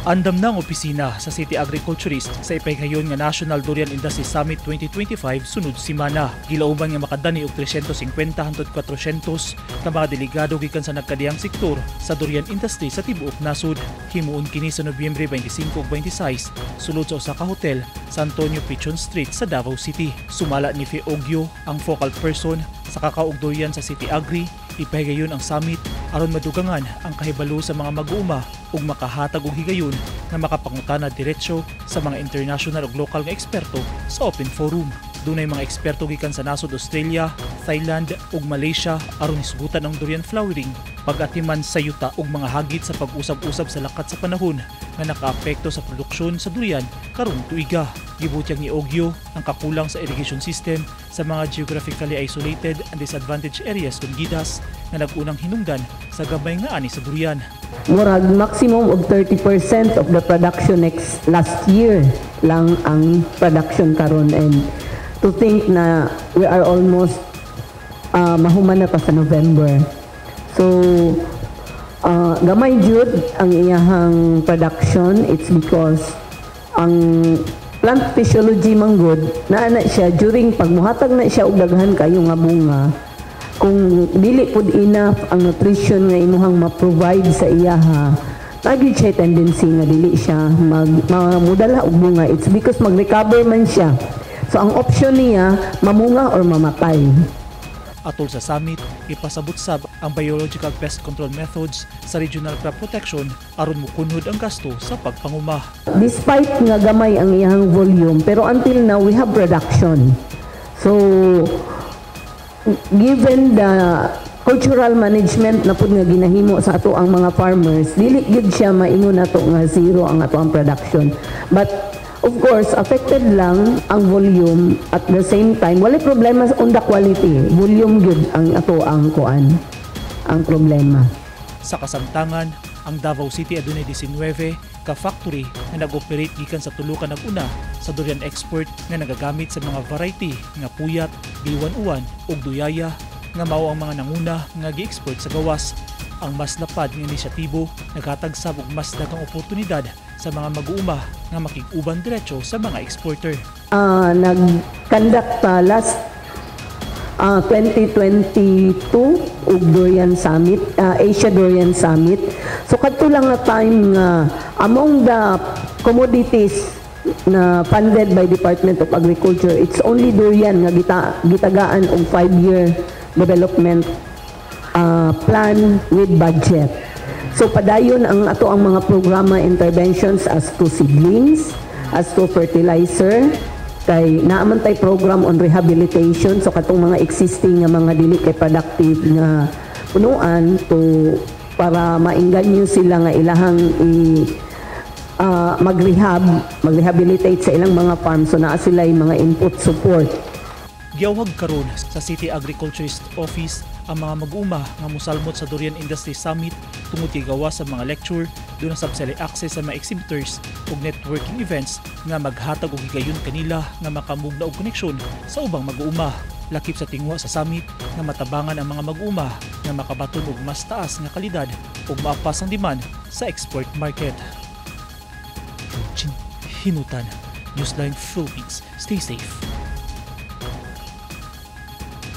Andam na ang opisina sa City Agriculturist sa ipahigayon nga National Durian Industry Summit 2025 sunod simana. Gilauban nga makadani og 350 hangtod 400 ka mga delegado gikan sa nagkadiyang sektor sa durian industry sa tibuok nasod. Himuon kini sa Nobyembre 25 ug 26 sulod sa usa ka hotel sa Antonio Pichon Street sa Davao City. Sumala ni Fe Ogio, ang focal person sa kakao ug durian sa City Agri, ipahigayon ang summit aron madugangan ang kahibalo sa mga mag-uuma ug makahatag og higayon nga makapangutana diretso sa mga international ug lokal nga eksperto sa open forum. Dunay mga eksperto gikan sa nasod Australia, Thailand ug Malaysia aron hisgutan ang durian flowering, pag-atiman sa yuta ug mga hagit sa pag-usab-usab sa lakat sa panahon nga nakaapekto sa produksyon sa durian karong tuiga. Gibutyag ni Ogyo ang kakulang sa irrigation system sa mga geographically isolated and disadvantaged areas kon GIDAs nga nag-unang hinungdan sa gamay nga ani sa durian. Murag maximum of 30% of the production next last year lang ang production karon, and to think na we are almost mahuman na pa sa November. So gamay jud ang iyahang production. It's because ang plant physiology manggod naa na siya during pagmuhatag na siya og daghan kayo nga bunga, kung dili pud enough ang nutrition nga imuhang ma-provide sa iyaha, naa gyud siya tendency nga dili siya mag mamudala og bunga. It's because mag-recover man siya, so ang option niya, mamunga or mamatay. Atol sa summit, ipasabot sab ang biological pest control methods sa regional crop protection aron mukunhod ang gasto sa pagpanguma. Despite nga gamay ang iyang volume, pero until now we have production. So given the cultural management na pud nga ginahimo sa ato ang mga farmers, dili gyud siya maingon nato nga zero ang ato ang production. But of course, affected lang ang volume. At the same time, walay problema on the quality. Volume gyud ang ato ang kuan, ang problema. Sa kasamtangan, ang Davao City adunay 19 ka factory nga nag-operate gikan sa tulo ka nag-una sa durian export nga nagagamit sa mga variety nga Puyat, B11 ug Duyaya nga mao ang mga nanguna nga gi-export sa gawas. Ang mas lapad nga inisyatibo naghatag sab og mas daghang oportunidad sa mga mag-uuma nga makig-uban diretso sa mga exporter. Nag-conduct ta last 2022 og Durian Summit, Asia Durian Summit. So kadto lang nga time nga among the commodities na funded by Department of Agriculture, it's only durian nga gitagaan og 5-year development plan with budget. So padayon ang ato ang mga programa, interventions as to seedlings, as to fertilizer, kay naa man tay program on rehabilitation, so katong mga existing nga mga dili kay productive nga punuan to para maingganyo sila nga ilahang i mag-rehab, mag-rehabilitate sa ilang mga farm, so naa sila mga input support. Giawhag karon sa City Agriculturist Office ang mga mag-uuma nga mosalmot sa Durian Industry Summit tungod kay gawas sa mga lecture, duna sab sila access sa mga exhibitors ug networking events nga maghatag og higayon kanila nga makamugna og koneksyon sa ubang mag-uuma. Lakip sa tinguha sa summit nga matabangan ang mga mag-uuma nga makabaton og mas taas nga kalidad ug maapas ang demand sa export market. Eugene Hinutan, Newsline Philippines. Stay safe.